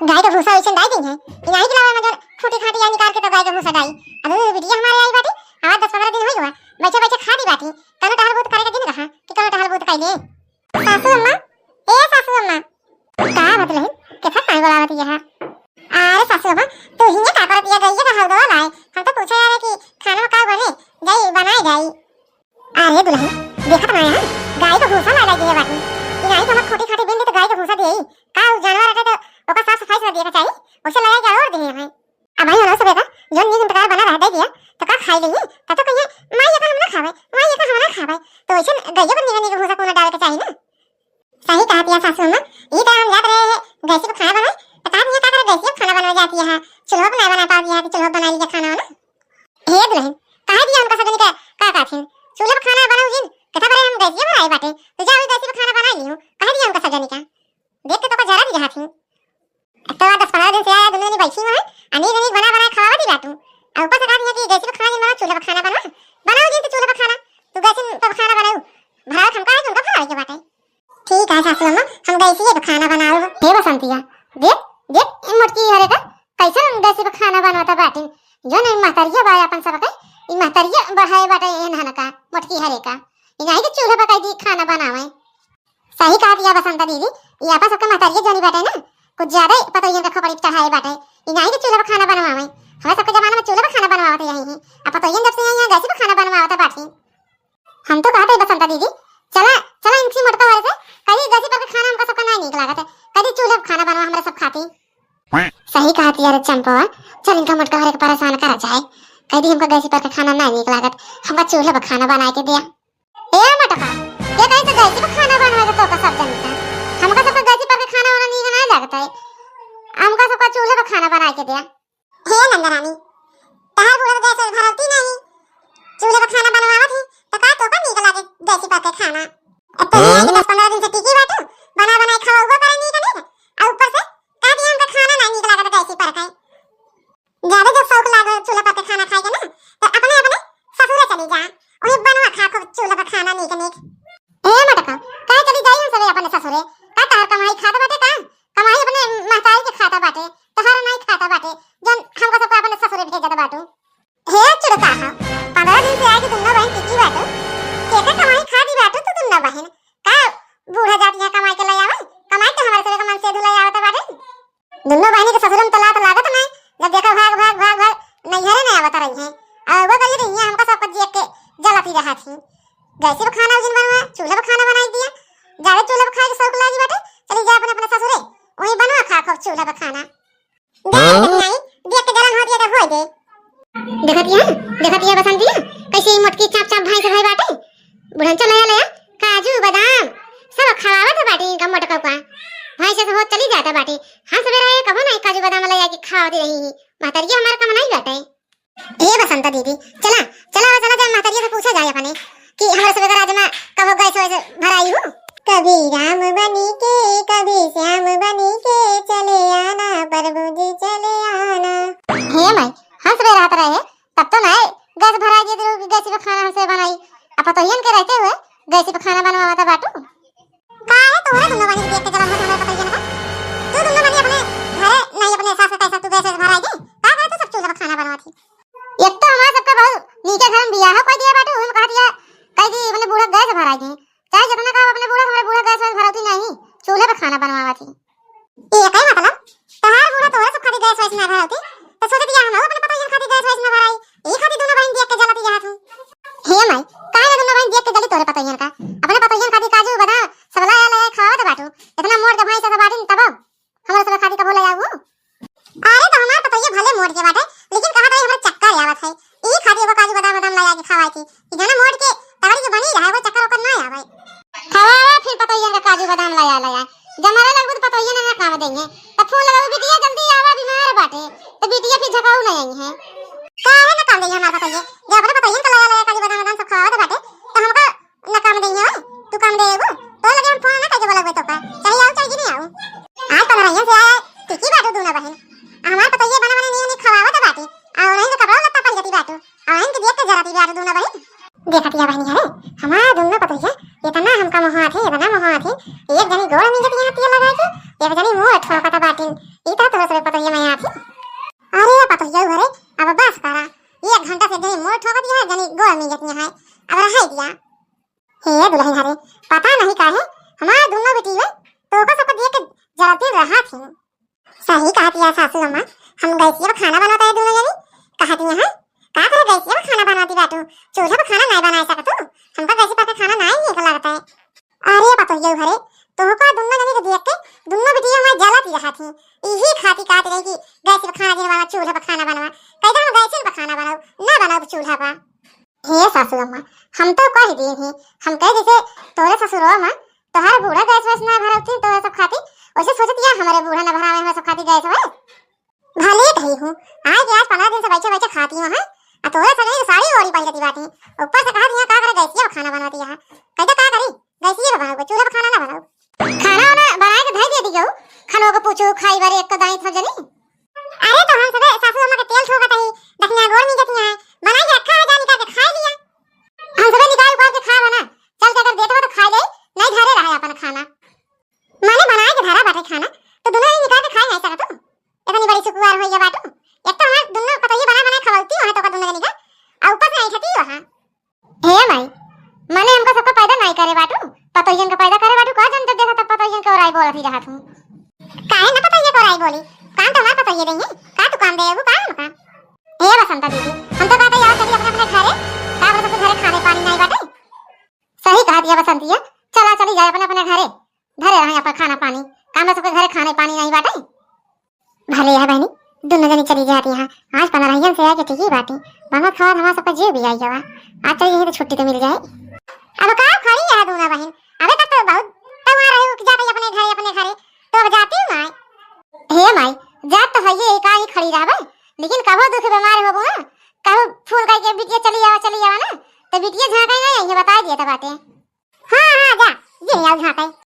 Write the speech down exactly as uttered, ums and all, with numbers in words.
गाय के भूसा वैसे डाई दी है, इनाही के लावा मजन खूंटी खाटी या निकाल के तो गाय के भूसा डाई। अब बिटिया हमारे आई बाटी, आवा दस पन्द्रह दिन होई हुआ, बैठे बैठे खा दी बाटी, कौनो टहल बूत करे के दिन कहा कि कौनो टहल बूत कर ले। सासू अम्मा, ए सासू अम्मा। का बात रही? कैसा काहे बोलावत ये है? अरे सासू अम्मा, तू हियां का करत ये गइया का हल दवा लाए? हम तो पूछे रहे कि खाना में का बने, जाई बनाए जाई। अरे दुल्हन, देखत ना है, गाय का भूसा ला लागे बाटी। इनाही तो हम खूंटी खाटी बिन दे तो गाय का भूसा देई। का उ जानवर रहे तो ओकर साफ सफाई से दिए के चाहिए, उसे लगा के और दिए हैं। अब भाई होना सबे का, जो नीक निकार बना रह दे दिया, तो का खाई लेही? तब तो कहिए, "माई, ये का हम ना खावे, माई, ये का हम ना खावे।" तो वैसे गइया पर निगन निगन भूसा कोना डाले के चाहिए ना। सही कहा दिया सासू अम्मा, ई तो हम जात रहे हैं गैसी पे खाना बनाए, तो कहा दिया का करे गैसी पे खाना बनावे जाती है, चूल्हा पे ना बना पाती है, कि चूल्हा पे बना लिया खाना हो ना। हे दुल्हन, कहा दिया हमका सजनी का, का कहथिन, चूल्हा पे खाना बनाऊ जिन, कथा बरे हम गैसी बनाए बाटे, तो जा गैसी पे खाना बना लियो, कहा दिया हमका सजनी का, देख के तो का जरा भी जहा थी। अब तो दस पन्द्रह दिन से आया, दुनो जनी बैठी हुआ है, अनेक अनेक बना बना खवावा दी बाटू। आ ऊपर से कहा दिया कि गैसी पे खाना नहीं बना, चूल्हा पे खाना बनवा। बनाओ जी तो चूल्हा पे खाना, तू गैसी पे खाना बनाऊ। भरावत हमका है कि उनका भरावे के बाटे। ठीक है सासू अम्मा, हम गैसी पे खाना बनाओ। हे बसंतिया, देख, देख, इन मोटकी हरे का कैसे हम गैसी पे खाना बनवाता बाटी। जो नहीं महतरिया बा अपन सबके, ई महतरिया बढ़ाए बाटे एन हन का, मोटकी हरे का। ई नहीं कि चूल्हा पे कह दी खाना बनावे। सही कहा दिया बसंता दीदी, ये आपा सबके महतारिये जानी बाटे ना, कुछ ज्यादा ही पतोहियन का खोपड़ी पे चढ़ाए बाटे। ई नाई के चूल्हा पे खाना बनवावे, हमारे सबके जमाना में चूल्हा पे खाना बनवावत यही है, अब पतोहियन जब से आई हैं गैसी पे खाना बनवावत बाटी। हम तो कहते बसंता दीदी, चला चला इनकी मोटका वाले से, कभी गैसी पर के खाना हमका सबका नहीं नीक लागत है, कभी चूल्हा पे खाना बनवा हमारे सब खाती। सही कहा दिया रे चंपवा, चल इनका मोटका वाले के परेशान करा जाए, कह दी हमका गैसी पर के खाना नहीं नीक लागत, हमका चूल्हा पे खाना बनाए के दिया। ए मटका, के कहीं से गैसी पे खाना बनवा के तोका सब जनता? हमका सबका गैसी पर के खाना वाना नीक ना लगता है। हमका सबका चूल्हे पे खाना बना के दिया। हे नंदरानी, तहार बूढ़ा गैस वैस भरती नहीं, चूल्हे पे खाना बनवावत ही, तो का तोका नीक लागे गैसी पर के खाना? अब तो हाँ? दस पन्द्रह दिन से टिकी बाटू, बना बनाई खवाउबो करे नीक नीक, और ऊपर से कह दिया हमका खाना ना नीक लागत गैसी पर के। ज्यादा जब शौक लागे चूल्हा पर के खाना खाए के ना, तो अपने अपने ससुरे चली जा, वही बनवा खा खूब चूल्हा पर खाना नीक नीक। ए मटका, काहे चली जाई हम सबे अपने ससुरे? का तहार कमाई खात बाटे का? कमाई अपने महतारी के खाता बाटे, तहार नहीं खाता बाटे, जौन हमको सबको अपने ससुरे भेजत बाटू। हे चुड़का हा, पन्द्रह दिन से आके दुन्नो बहिन टिकी बाटू, केकर कमाई खा दी बाटू तू दुन्नो बहिन? का बूढ़ा जात यहाँ कमाई के ले आवे? कमाई तो हमारे सबे के मन से धुलाई आवत बाटे। दुन्नो बहिनी के ससुर में तो लात लागत नहीं, जब देखा भाग, भाग, भाग, भाग, नैहरे नहीं आवत रही हैं। और वो गई रही हैं, हमका सबको देख के जलती रहा थी। गैसे पे खाना उस दिन बनवा, चूल्हे पे खाना बनाई दिया। ज्यादा चूल्हे पे खाए के शौक लागी बाटे, चली जा अपने, अपने ससुरे, वहीं बनवा खा खूब चूल्हे पे खाना। जा हाँ? नहीं, देख के जलन हो दिया तो हो दे। देखत हिया, देखत हिया बसंतिया, कैसे ई मोटकी चाप चाप भैंस भई बाटे। बुढ़न चल आया ले, काजू बादाम सब खवावत बाटी इनका मोटका का। भैंस से हो चली जाता बाटी। हाँ सवेरे कबो नहीं काजू बादाम ले आके खावा दे रही। महतरिया हमार कम नहीं बाटे। ए बसंता दीदी, चला, चला, चला, जा महतरिया से पूछा जाए अपने कि हमारे सबे का राज में कबो गैस वैस भराई हो। कभी राम बनी के, कभी श्याम बनी के, चले आना प्रभु जी, चले आना। हे माई, हंस रहे रहत रहे, तब तो ना गैस भराई दे दिलो कि गैस पे खाना हमसे बनाई। अब पतोहियन के रहते हुए गैस पे खाना बनवावता बाटू। का है तोहरे दुनो बहिनी के देख के जलन होत हमारे पतोहियन का? तू दुनो बहिनी अपने घरे नहीं अपने सास के कैसा तू गैस वैस भराई दे? का करे तू सब चूल्हा पे खाना बनवा थी? एक तो हमारे सबका बहुत नीचे घर में बियाह कोई दिया बाटू, हम कह दिया, कह दी अपने बूढ़ा गैस भराई दे। चाहे जितना कहो अपने बूढ़ा, हमारे बूढ़ा गैस वैस भरौती नहीं, चूल्हे पे खाना बनवावा थी। ये कहे मतलब, तहार बूढ़ा तोहरे सब खातिर गैस वैस ना भरौती, तो सोच दिया हम अपने पतोहियन खातिर गैस वैस ना भराई, ई खातिर दुनो बहिन देख के जलती यहाँ तू। हे माई, काहे ना दुनो बहिन देख के जली तोहरे पतोहियन का? अपने पतोहियन खातिर काजू बादाम सब लाया लाया खावा दे बाटू, इतना मोट के भैंस से बाटिन तब हमरे सब खातिर कबो ले आऊ। अरे तो हमार पतोहिया भले मोट के बाटे, लेकिन कहा था हमारे चक्कर आवत है, ई खातिर वो काजू बादाम बादाम लाया के खवाई थी कि जाना मोट के तगड़ी के बनी रहे, वो चक्कर ओकर ना आवे। खवावा फिर पतोहियन का काजू बादाम लाया लाया, जब मरे लगबू तो पतोहियन ना काम देंगे, तो फोन लगाऊ बिटिया जल्दी आवा बीमार बाटे, तो बिटिया फिर झकाऊ नहीं आई है। काहे ना काम देंगे हमार पतोहिया, जब अपने पतोहियन का लाया लाया काजू बादाम बादाम सब खवावत बाटे, तो हमका ना काम देंगे हो, तू काम दे एगो, तो लगे हम फोन ना करके बोलबे तो का, चाहे आऊ चाहे कि नहीं आऊ। आज पन्द्रह से आया, टिकी बाटू दुनो बहिन, हमार पतोहिया बना बना नहीं नहीं खवावत बाटे, और नहीं तो कपड़ा लत्ता पड़ जाती बाटू। अउर इनके देख के जरती बाटू दुनो बहिन। देखत हिया बहिनी हरे, हमार दुनो पतोहिया इतना हमका मोहात है, इतना मोहात है। एक जनी गोड़ में जतिया हाथ लगा के, एक जनी मुंह ठोकत बाटिन। ई तो ये मैं आती। अरे पतोहिया घरे, अब बस करा। एक घंटा से जनी मोर ठोकत है, जनी गोड़ में जतिया है। अब रहाई दिया। हे दुल्हन हरे, पता नहीं काहे हमार दुनो बेटी है, तो ओकर सबको देख के जलती रहा थी। सही कहत हिया सासू अम्मा, हम गैसिया पर खाना बनावत है दुनो जनी। कहत हिया है, का करे गैसिया पर खाना बनावती बाटू, चूल्हा पर खाना नहीं बनाए सकतू? हमका गैसी पर के खाना नहीं नीक लगत है। अरे पतोहिया घरे, तोहका दुनो जनी के देख के दुनो बिटिया हमार जलत ही रहत ही। इही खाती कहत रही कि गैस पर खाना जिन बनवा, चूल्हा पर खाना बनवा। कह दे हम गैस पर खाना बनाऊ, ना बनाऊ चूल्हा पर। हे सासू अम्मा, हम तो कह दिए ही, हम कह जैसे तोरे ससुरो में तोहर बूढ़ा गैस वैस ना भरौती तोहरे सब खाती, वैसे सोचत या हमारे बूढ़ा ना भरावे हमारे सब खाती गैस वैस। भले कही हूँ, आए के आज पन्द्रह दिन से बैठे बैठे खाती हूँ, हैं? आ तोहरे सगरी के साड़ी ओढ़ी पहनती बाटी, ऊपर से कहत हिया का करे गैसिया पर खाना बनवती है। कह दे का करी, गैसिया पर बनाऊ, चूल्हा पर खाना ना बनाऊ। खाना वाना बनाए के धई दे दियो, खानो के पूछो खाई बारे एक तो दाई सब जनी। अरे तो हम सबे सासू अम्मा के तेल ठोकत ही, दखिया गोर में जतिया है, बनाई के रखा है, जा निकाल के खाई लिया। हम सबे निकाल उकाल के खाए बना, चल के अगर देत बा तो खाई ले, नहीं धरे रहे अपन खाना। माने बनाए के धरा बाटे खाना, तो दुनो जनी निकाल के खाई नहीं सकत हो? इतनी बड़ी सुकुवार होइया बाटू, एक तो हमार दुनो पतोहिया बना बना खवलती हो तो का दुनो जनी का, आ ऊपर से ऐठती हो, हाँ। हे माई, माने हमका सबका पैदा नहीं करे बाटू, पतोहियन का पैदा करे बाटू का? जन जब देखा तब पतोहियन के ओराई बोलत ही रहत हूँ। काहे ना पतोहिया के ओराई बोली, काम तो हमार पतोहिया देंगे, का तू काम दे एगो का हमका? हे बसंता दीदी, हम तो कहते यार चली अपने अपने घरे, का बोले सबके घरे खाने पानी नहीं बाटे। सही कहा दिया बसंतिया, चला चली जाए अपने अपने घरे, धरे रहे अपन खाना पानी, काम सबके घरे खाने पानी नहीं बाटे। भले है बहनी, दुनो जनी चली जाती हैं। आज पन्द्रहियन से आके ठीक ही बाटी। बनत खावत हमार सबका जीव भी आई गवा। आज चली जाई तो छुट्टी तो मिल जाए। अब का खड़ी है दुनो बहन? अबे तक तो बहुत तैयार रही कि जाती अपने घरे, अपने घरे। तो अब जाती हूँ माई। हे माई, जात तो है ये, का ही खड़ी रहबे? लेकिन कबो दुख बीमार होबो ना, कबो फोन करके बिटिया चली आवा, चली आवा ना, तो बिटिया झांके नहीं आई है, बता दिया था बातें। हाँ, हाँ, जा, ये आओ झांके।